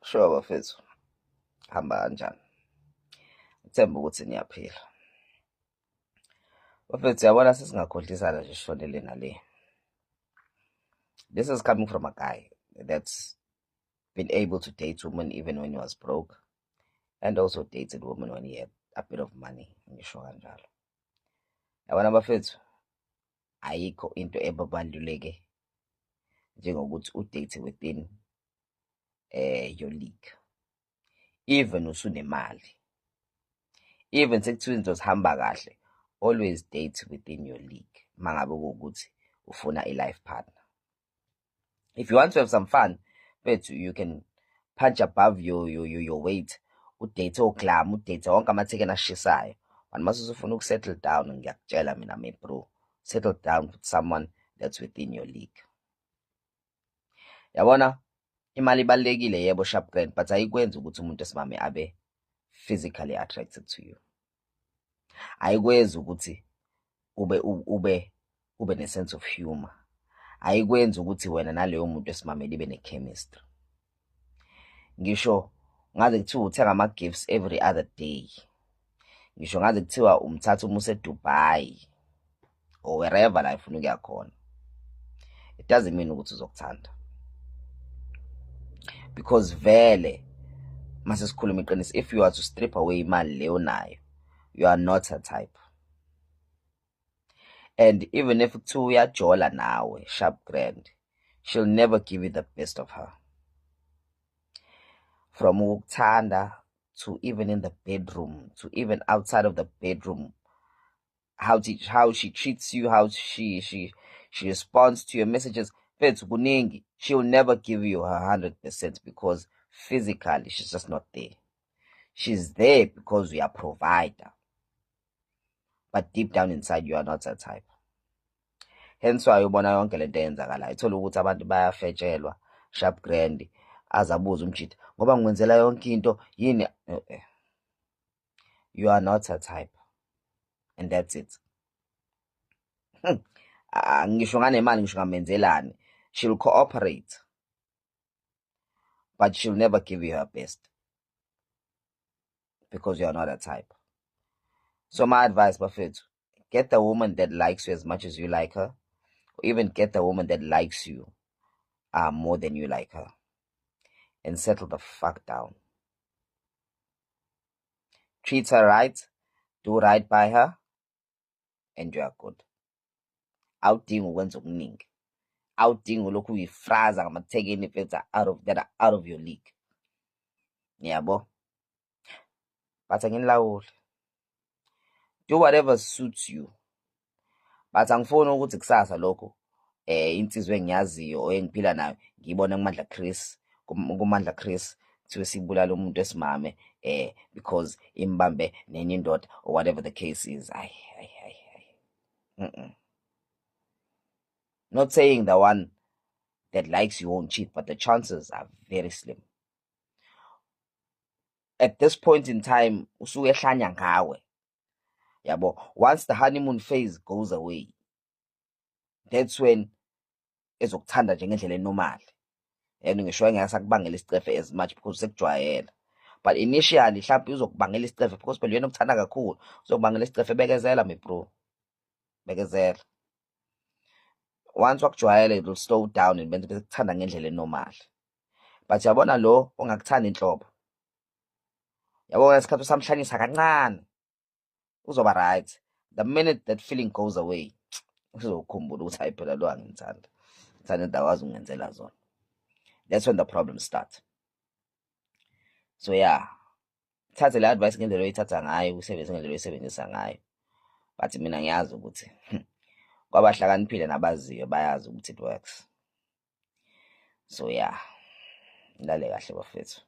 Sure bafethu, hamba kanjani? Ngithemba ukuthi niyaphila. Bafethu, yabona, sesingakhohlisana nje, sishonele nale. This is coming from a guy that's been able to date women even when he was broke and also dated women when he had a bit of money, ngisho kanjalo. Yabona bafethu, ayikho into ebabaluleke njengokuthi udate within your league. Even usunemali, even sekuthiwa izinto zihamba kahle, always date within your league mangabe kuwukuthi ufuna i-life partner. If you want to have some fun, mfethu, you can punch above your weight, udate oglam, udate wonke amathekeni ashisayo. But mase usufuna ukusettle down, ngiyakutshela mina, my bro, settle down with someone that's within your league. Yabona, imali ibalulekile, yebo, sharp grand, but ayikwenzi ukuthi umuntu esimame abe physically attracted to you. Ayikwenzi ukuthi ube ne-sense of humor. Ayikwenzi ukuthi wena naleyo muntu esimame libe ne-chemistry. Ngisho ngaze kuthiwa uthenga ama-gifts every other day, ngisho ngaze kuthiwa umthatha uma useDubai or wherever la ifuna ukuya khona, it doesn't mean ukuthi uzokuthanda, because vele mase sikhuluma iqiniso, if you are to strip away imali leyo nayo, you are not a type. And even if kuthiwa uyajola nawe sharp grand, she'll never give you the best of her, from ukukuthanda to even in the bedroom to even outside of the bedroom, how she treats you, how she responds to your messages. Mfethu, kuningi. She'll never give you her 100% because physically she's just not there. She's there because we are provider, but deep down inside you are not her type. Hence why ubona yonke lento eyenzakalayo, ithola ukuthi abantu bayafetshelwa sharp grand, azabuza umjita ngoba ngikwenzela yonke into yini. You are not her type and that's it. Ngisho nganemali, ngisho ngamenzelani, she'll cooperate but she'll never give you her best because you are not a type. So my advice, bafethu, get the woman that likes you as much as you like her, or even get the woman that likes you more than you like her, and settle the fuck down. Treat her right, do right by her, and you are good. Awudingi ukwenza okuningi, awudingi ulokhu uyifraza ngamathekeni, mfethu, out of that are out of your league, yabo. But anginilawuli, do whatever suits you, but angifuni ukuthi kusasa lokho insizwa engiyaziyo or engiphila nayo ngiyibone kuMandla Chris, kuMandla Chris, kuthiwe sibulala umuntu esimame because imbambe nenye indoda or whatever the case is. Ayi, ayi, ayi, ayi. Not saying the one that likes you won't cheat, but the chances are very slim at this point in time. Usuke ehlanya ngawe, yabo. Once the honeymoon phase goes away, that's when ezokuthanda nje ngendlela enormal and ngisho engeke sakubangela isicefe as much because sekujwayela. But initially mhlawumbe uzokubangela isicefe because phela uyena okuthanda kakhulu, uzokubangela isicefe. Bekezela, my bro, bekezela. Once wakujwayela, it will slow down and bese kuthanda ngendlela enormal. But yabona, lo ongakuthanda inhlobo, yabona, isikhathi usamhlanyisa kancane uzoba right. The minute that feeling goes away, uzokhumbula ukuthi hayi phela lo angimthanda, ngithanda into akwazi ukungenzela zona. That's when the problems start. So yeah, thathe le advice ngendlela oyithatha ngayo, usebenzise ngendlela oyisebenzisa ngayo, but mina ngiyazi ukuthi kwabahlakaniphile nabaziyo bayazi ukuthi it works. So yeah, nilale kahle bafethu.